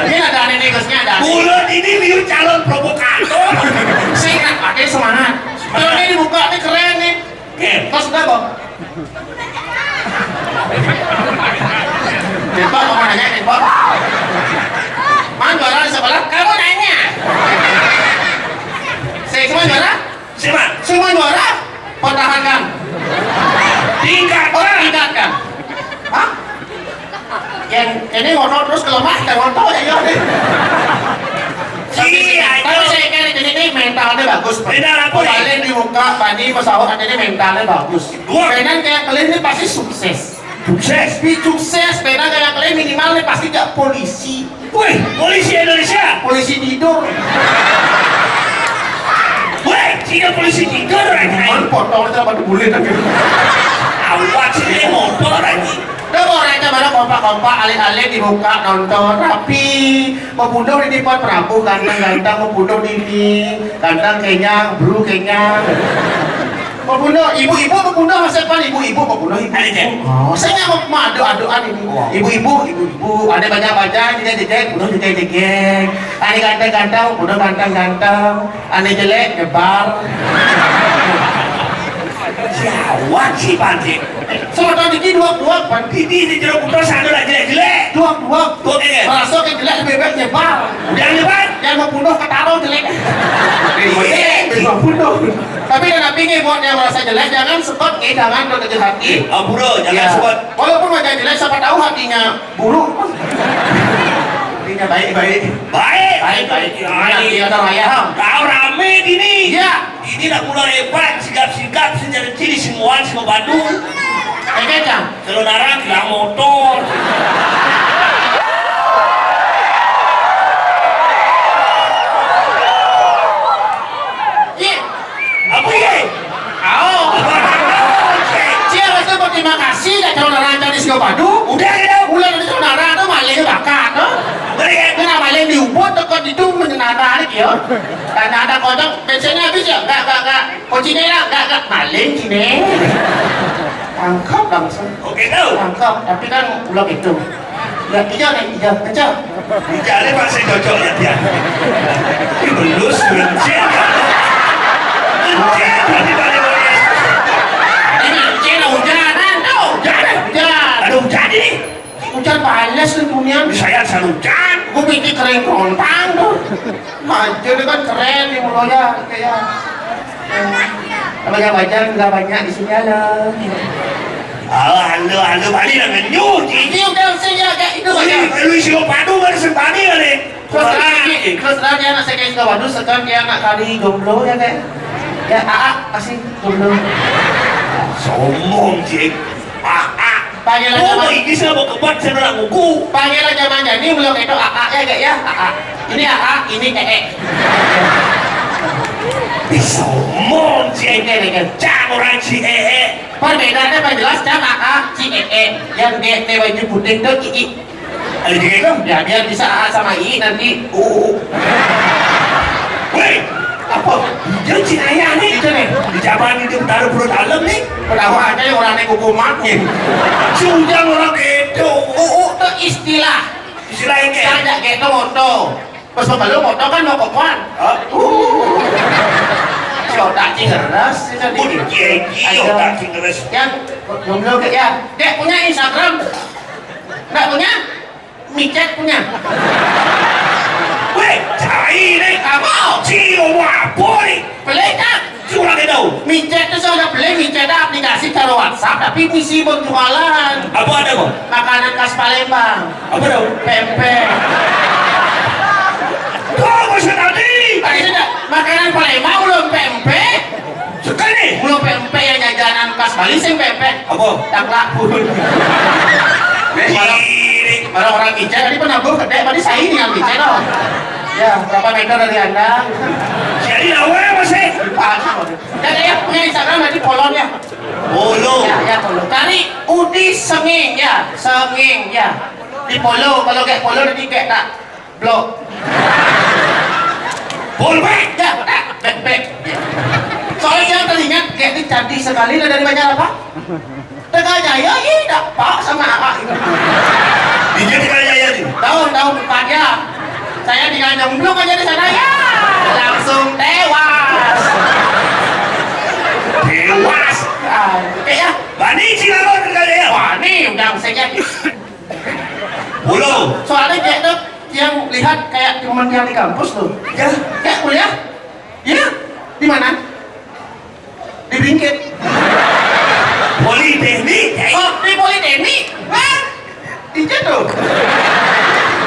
Ni ada ni, ni, Gus, ni ada. Mulut ini liu calon provokator. Saya nak pakai semangat. Kalau ni dibuka ni keren ni. Oke. Pas udah, Bang. Tembak, kamu nanya, tembak. Man juara di sebelah, kamu nanya. Saya semua juara? Siapa? Semua juara? Pertahankan. Tingkatkan. Oh, tingkatkan. Hah? Yang ini ngono terus kelemah, kayak ngono ya, ya. Tapi, iya, tapi itu. Saya kan ini, ini mentalnya bagus, Pak. Mental apa, nih? Paling di muka, Pak, ini pesawat ini mentalnya bagus. Dua. Benar kayak kalian ini pasti sukses. Sukses? Tapi sukses, benar kayak kalian minimal nih pasti gak polisi. Wih, polisi Indonesia. Polisi tidur. Wih, sehingga polisi tidur, anjing. Cuman potong aja batu bulir tadi. Awak sini motor, anjing. Udah mau raja mana kompak-kompak, alit-alit dibuka nonton rapi. Mau bunuh di depan Prabu, ganteng-ganteng mau bunuh di, di ganteng kenyang, bro kenyang. Mau bunuh ibu-ibu, mau bunuh masa depan ibu-ibu, mau bunuh ibu. Ada, Cek? Oh, saya nggak mau adu-aduan ini. Wah. Ibu-ibu, ibu-ibu, ada banyak baja, jegek-jegek, bunuh jegek-jegek. Ada ganteng-ganteng, bunuh ganteng-ganteng. Ada jelek, nyebar. Jawab sih, Pak Cek. Sama tahun ini dua, dua, Pak. Ini di jeruk putih sana lah jelek-jelek. Dua, dua. Dua, eh. Merasa ke jelek lebih baik nyebar. Jangan nyebar. Yang mau bunuh ketaruh jelek. Iya. Mau bunuh. Tapi dan tapi nih buat yang merasa jelek, jangan sebut nih, jangan ke hati. Ampura, jangan sebut. Walaupun wajah jelek, siapa tahu hatinya buruk. Hatinya baik, baik. Baik. Baik, baik. Ya, nanti ada raya, Ham. Kau rame gini. Iya. Ini nak mula hebat, sigap-sigap, senyari cili, semua, semua Bandung. Eh, kacang. Kalau narang, bilang motor. Iya. Apa ye? Au. Cia rasa berterima kasih dah calon orang tadi sudah padu. Udah ke dah? Ulah tadi saudara tu maling bakat tu. Boleh kan? Kena maling di ubud dekat itu menyenada ni kira. Tanda ada kodok, bensinnya habis ya? Enggak, enggak, enggak. Kuncinya hilang? Enggak, enggak. Maling sini. Tangkap langsung. Oke tu. Tangkap, tapi kan ulah itu. Ya, iya nih, iya, kencang. Bicara bahasa cocok ya dia. Ini belus, bencin. Bencin, tadi balik, balik. Ini mancing, hujan, ada hujan, hujan. Ada hujan ini? Hujan balas nih dunia. Saya asal hujan. Gue bikin kering kerontang tuh. Maju nih kan keren nih mulanya, kayak. Kalau yang wajar juga banyak di sini, halo. Halo, halo, halo, balik lah menu. Ini udah usah ya, agak itu aja. Wih, lu isi padu baru sempani kali. Terus terang, terus terang dia nak saya kasih tahu, aduh, sekarang dia nak kali jomblo ya, Kak. Ya, Aa, kasih jomblo. Sombong, Cik. Aa. Panggil aja. Oh, Mas. Ini saya mau kebat, saya nak nguku. Panggil aja Mas Jani, belum itu Aa ya, Kak, ya. Aa. Ini Aa, ini Ee. Sombong si Eke. Cang orang si Ee. Perbedaannya paling jelas, cang A A, si Ee. Yang dia pakai baju putih tuh Ii. Ada juga itu? Ya, biar bisa A A sama Ii nanti. Oh. Weh, apa? Dia si Ayah nih. Itu nih. Di zaman itu taruh perut alam nih. Kenapa aja yang orangnya kukumat nih? Si Ujang orang gitu. Uu tuh istilah. Istilah Eke. Saya gitu moto. Pas pembalu moto kan mau kokoan. Hah? Uh. Si otak cingeres, itu di. Pun kiai-kiai otak cingeres. Yang jomblo ke ya. Dek punya Instagram? Nggak punya? Micet punya. Weh, cai nih. Apa? Cai mau apa nih? Pelit, Kak. Curang itu. Micet itu sudah beli, Micet ada aplikasi cara WhatsApp, tapi misi berjualan. Apa ada, Bang? Makanan khas Palembang. Apa dong? Pempek. Tuh, maksud tadi. Tadi sudah, makanan Palembang belum pempek. Sekali. Belum pempek yang jajanan khas Bali sing pempek. Apa? Taklak pun. Ini. Baru orang Micet tadi pernah gue gede, tadi saya ini yang Micet dong. Ya, berapa meter dari Anda? Jadi lawan apa sih? Lupa, lupa. Dan dia punya Instagram nanti follow-nya. Follow. Ya, ya, follow. Cari Udi Senging, ya. Senging, ya. Di follow, kalau kayak follow nanti kayak tak blok. Follow back. Ya, tak back, back. Ya. Soalnya yang teringat, kayak ini cantik sekali lah dari banyak apa? Tegal Jaya, ih, dapat sama Aa. Dia Tegal Jaya nih. Tahu, tahu, bukan ya. Saya tinggal nyemplung aja di sana, ya, langsung tewas. Tewas. Ah, oke ya. Bani Cilalau Tegal Jaya. Wah, nih udah saya jadi. Belum. Soalnya kayak tuh yang lihat kayak teman yang di kampus tuh. Ya. Kayak kuliah. Ya. Di mana? Di Bingkit. Politeknik, ya. Oh, di Politeknik? Hah? Iya tuh.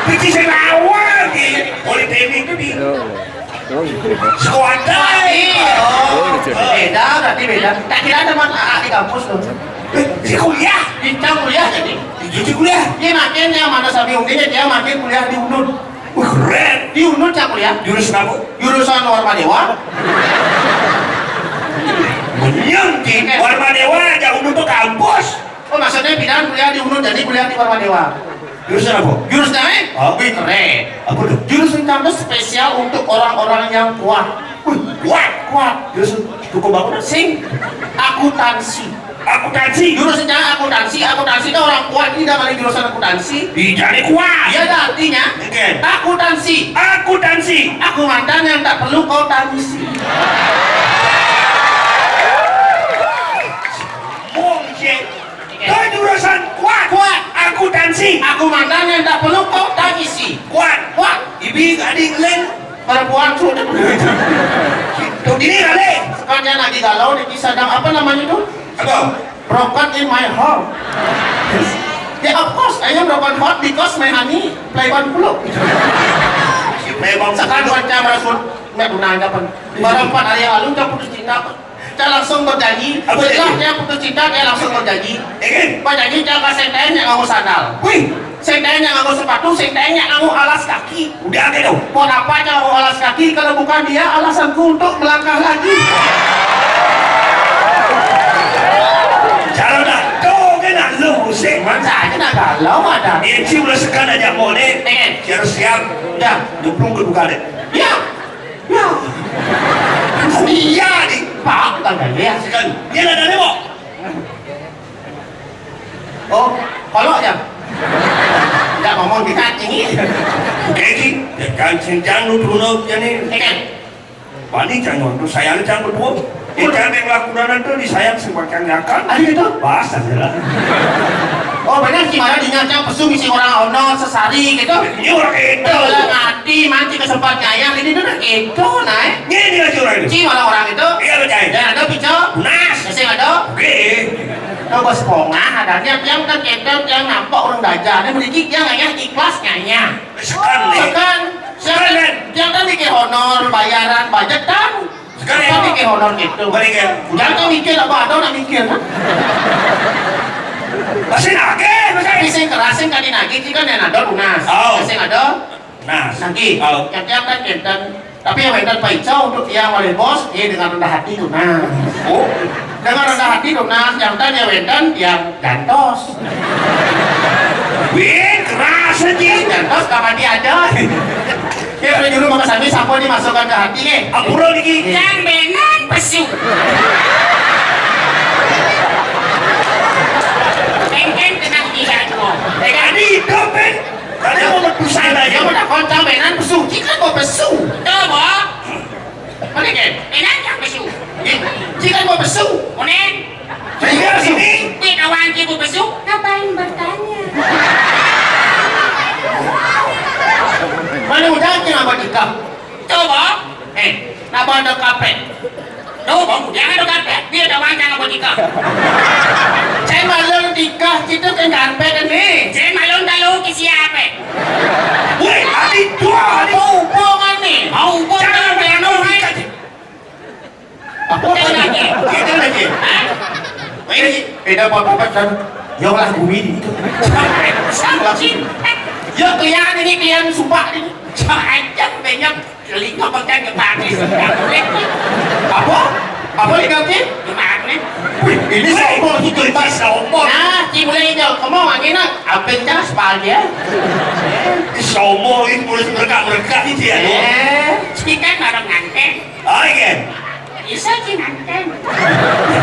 Peci senawan di Politeknik itu di Sekuadai. Iya. Oh, beda, berarti beda. Tak kira ada mana di kampus tuh. Eh, si kuliah. Bincang kuliah jadi. Di kuliah. Dia makin yang mana Sami Undi, dia makin kuliah di Unud. Wah, keren. Di Unud cak kuliah. Jurusan apa? Jurusan Warmadewa. Menyang di Warmadewa aja Unud tuh kampus. Oh, maksudnya pindahan kuliah di Unud, jadi kuliah di Warmadewa. Jurusan apa? Jurusan eh? Oh. Wih, keren. Apa tuh? Jurusan kampus spesial untuk orang-orang yang kuat. Wih, kuat. Kuat. Jurusan hukum bangunan. Sing. Akuntansi. Akuntansi. Jurusan akuntansi, akuntansi itu orang kuat, ini udah kali jurusan akuntansi. Ih, jadi kuat. Iya, ada artinya. Oke. Akuntansi. Akuntansi. Aku mantan yang tak perlu kau tangisi. Mungkin. Kau jurusan kuat. Kuat. Akuntansi. Aku mantan yang tak perlu kau tangisi. Kuat. Kuat. Ibi gading leng. Perempuan sudah. Tuh, gini kali. Sekarang lagi galau nih, bisa dang apa namanya tuh? Apa? Broken in my heart. Ya, of course, I am broken heart because my honey play bang puluh. Memang sekarang buat camera shoot, nggak guna aja pun. Baru empat hari yang lalu, udah putus cinta. Dia langsung berjanji. Apa setelah jadi? Dia putus cinta, dia langsung berjanji. Ingin? Berjanji dia nggak sentenya nganggo sandal. Wih. Sentenya nganggo sepatu, sentenya nganggo alas kaki. Udah gitu. Buat apa dia nganggo alas kaki kalau bukan dia alasanku untuk melangkah lagi? Cara dah. Tuh kena lu musik. Masa aja nak galau ada. Ini sih udah sekan aja mau nih. Ingin? Harus siap. Udah. Nyemplung ke buka deh. Ya. Ya. Iya nih. Pak, bukan kali ya. Sekan. Dia ada demo. Oh, kalau ya. Ya ngomong di kaki. Oke, Ki. Ya kan, sing cang lu turun aja nih. Ikan. Paling cang waktu saya ada cang berdua. Ikan yang lakukan itu disayang semakan yakan. Ada gitu? Pas aja lah. Oh, benar, gimana dinya cang pesu misi orang ono sesari gitu? Ini orang itu. Kalau ngerti, manci kesempat nyayang, ini tuh gitu, nah. Ini lagi orang itu. Ci malah orang itu. Iya, betul. Dan ada pico. Nas. Sing ada. Oke. Coba sepongah, adanya tiang kan cetel, tiang nampak orang gajah. Ini beriki tiang hanya ikhlas nyanya. Sekan nih. Sekan. Sekan, kan? Tiang kan mikir honor, bayaran, budget kan. Sekan, kan ya? Mikir honor gitu. Balik ya. Jangan kau mikir apa ada nak mikir kan? Masih nagih, masih. Tapi sing keras, sing kali nagih, ci kan yang ada lunas. Oh. Sing ada. Nah, nagih. Oh. Tiang kan cetel. Tapi ya wénten paica untuk tiang malih bos, eh, dengan rendah hati tunas. Oh, dengan rendah hati tunas, yang ten ya wénten tiang gantos. Wih, keras aja. Gantos kapan diajar? Ya, udah dulu maka sami sampun dimasukkan ke hati, eh. Ampura niki. Yang benar pesu. Engken kena tiga dua. Eh, tadi hidup, eh. Tadi mau berpisah aja. Dia mau takon cang benar pesu. Cik kan mau pesu. Tuh, Bo. Mana, Ken? Enak tak pesu? Eh, cik kan mau pesu. Kuning. Iya, sini. Dia kawan cik mau pesu. Ngapain bertanya? Mana udah cik apa nikah? Tuh, Bo. Eh, napa ada kapek? Tuh, Bo, jangan ada kapek. Dia kawan cang apa nikah? Saya malam nikah, cik kan kapek nih. Saya malam tahu ke siapa? Woi, adi dua, adi. Mau hubungan nih. Mau hubungan. Jangan ada yang mau main. Apa lagi? Kita lagi. Hah? Ini beda apa-apa dan yang lah bumi ini. Sama. Ya, kalian ini, kalian sumpah ini. Jangan banyak telinga pegang ke panis. Apa? Apa lagi? Gimana nih? Wih, ini sombong itu, Mas, sombong. Nah, dimulai itu. Kamu angin nak, apa yang jelas, Pak, ya? Sombong itu mulai mereka-mereka ini ya. Eh, speaker bareng nganten. Oh, iya. Bisa sih nganten.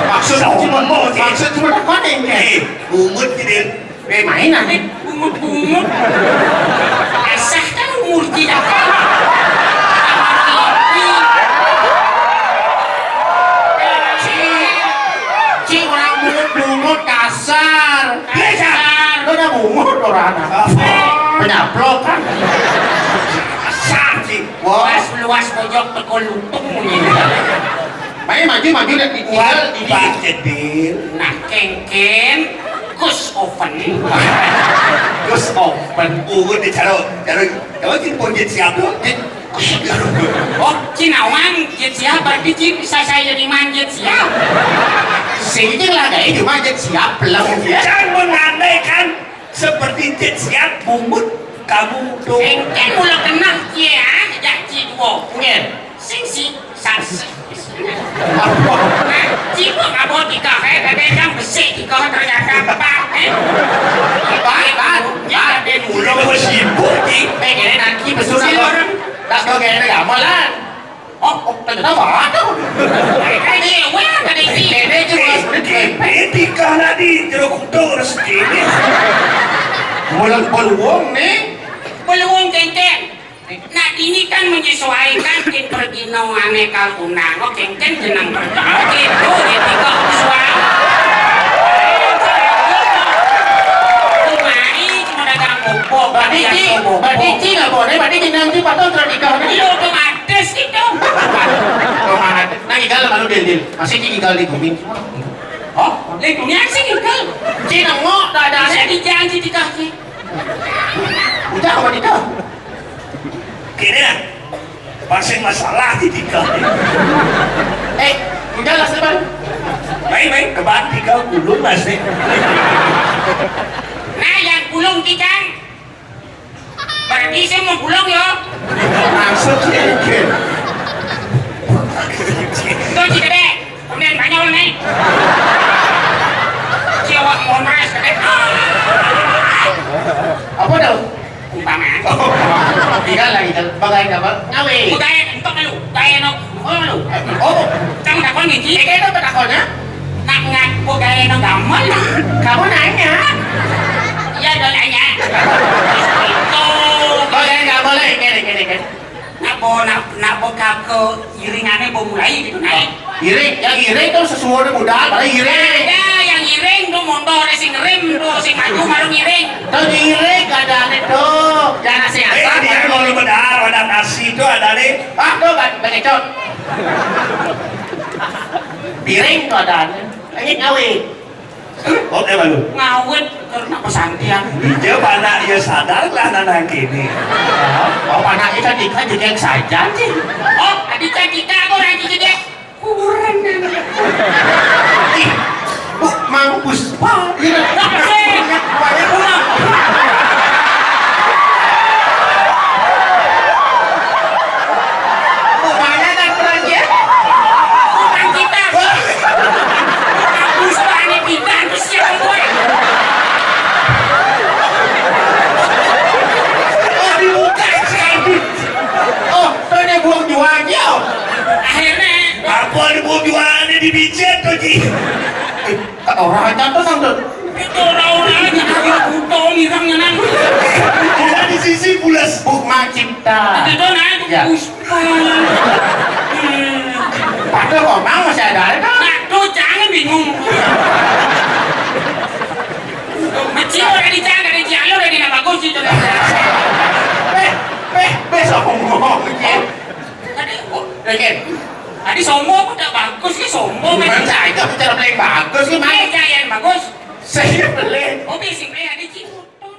Maksud cuma mau, maksud cuma apa nih? Eh, bungut gitu. Eh, mainan nih. Bungut-bungut. Asah kan umur tidak. Ci, ci, orang bungut-bungut kasar. Kasar. Lo udah bungut orang anak. Apa? Penyaplok kan. Kasar, Ci. Wah. Luas, luas bojok teko lutung ini. Baik, maju, maju, dan tinggal di Pak Jedil. Nah, kengken, Gus Oven. Gus Oven. Urut di caro, caro, caro cin pun jin siap tuh. Jin. Oh, cin awang, jin siap, berarti cin bisa saya jadi manjit siap. Sini lah, kayak cuma jin siap, belum ya. Jangan mengandaikan seperti jin siap, bungut, kamu tuh. Engken mula kenah, ya, jak ci dua. Nggih. Sing si, sasi. Apa? Hah? Ci kok ngabot tiga, eh, kadang besik tiga ternyata empat, eh. Empat, empat. Ya, ada mula. Udah mau sibuk, Ci. Eh, kene nanti pesu. Si nak orang. Tak tahu kene gamelan. Oh, oh, ternyata apa? Ada. Eh, eh, weh, ada ini. Kene cuma. Eh, tiga tadi, jeruk kutu rezeki ini. Bulan, bulan wong nih. Bulan wong kengkeng. Nah, ini kan menyesuaikan kin pergino ane kal unang. Oh, kengkeng jeneng pergino. Gitu, gitu kok suara. Cuma ini cuma dagang bubuk, berarti dagang ci, bubuk. Berarti ci nggak boleh, berarti jeneng ci patut sudah nikah. Iya, otomatis gitu. Otomatis. Nah, igal malu, Dil, Dil. Masih ci igal di bumi. Oh, di bumi sih igal. Ci nengok, tak ada. Saya dijanji dikasih. Udah, apa nikah? Kene, pasti masalah di tiga. Eh, udah lah, Seban. Baik, baik, kebat tiga puluh masih. Nah, yang pulung tikang. Berarti saya mau pulang ya. Maksudnya, Ken? Tuh, ci gede. Kemudian banyak orang naik. Ci awak mau naik, gede. Apa dah? Umpama. Tinggal lagi, kan? Bagai apa? Ngawe. Bagai, entok malu. Bagai no. Oh, malu. Oh. Kamu takon nih, Ci? Eh, kayak apa takonnya? Nak ngaku bagai no gamelan. Kamu nanya. Iya, dong, nanya. Itu. Bagai nggak boleh, kene, kene, kene. Nak bo, nak, nak bo kake iringane bo mulai gitu, naik. Iring, yang iring tuh sesuatu budal, paling iring. Ada yang iring tuh motor sing rem tuh, sing maju baru ngiring. Tuh ngiring, ada aneh tuh. Jangan sing Eh, asal. Dia kalau bedar, ada nasi tuh ada nih. Ah, tuh, Bang, Bang Ecot. Piring tuh ada aneh. Lagi ngawe. Oke, baru. Ngawet karena pesantian. Iya, panak ya sadar lah anak ini. Oh, panak ikan ikan juga yang saja sih. Oh, tadi kan kita aku lagi gede. Kurang. Ih, Bu, mampus. Wah, iya. Wah, iya, pulang. Dipijit to, Ji. Eh, tak ora aja to, Nang, to. Itu ora-ora aja, ayo, buto, mirang, ya, Nang. Di sisi pules, Buk Macipta. Itu, Nang, itu. Ya. Puspa. Hmm. Padahal kok, Mang, masih ada, ada. Nah, tuh, jangan bingung. Kecil udah dicari, dari Cialo udah dina bagus itu. Eh, eh, besok ngomong, Ji. Tadi, oh, Oke. Tadi sombong, udah bagus ki sombong. Bukan saya, bicara paling bagus ki, Mang. Eh, jangan bagus. Saya beli. Oh, bisi beli, ada Cimutut.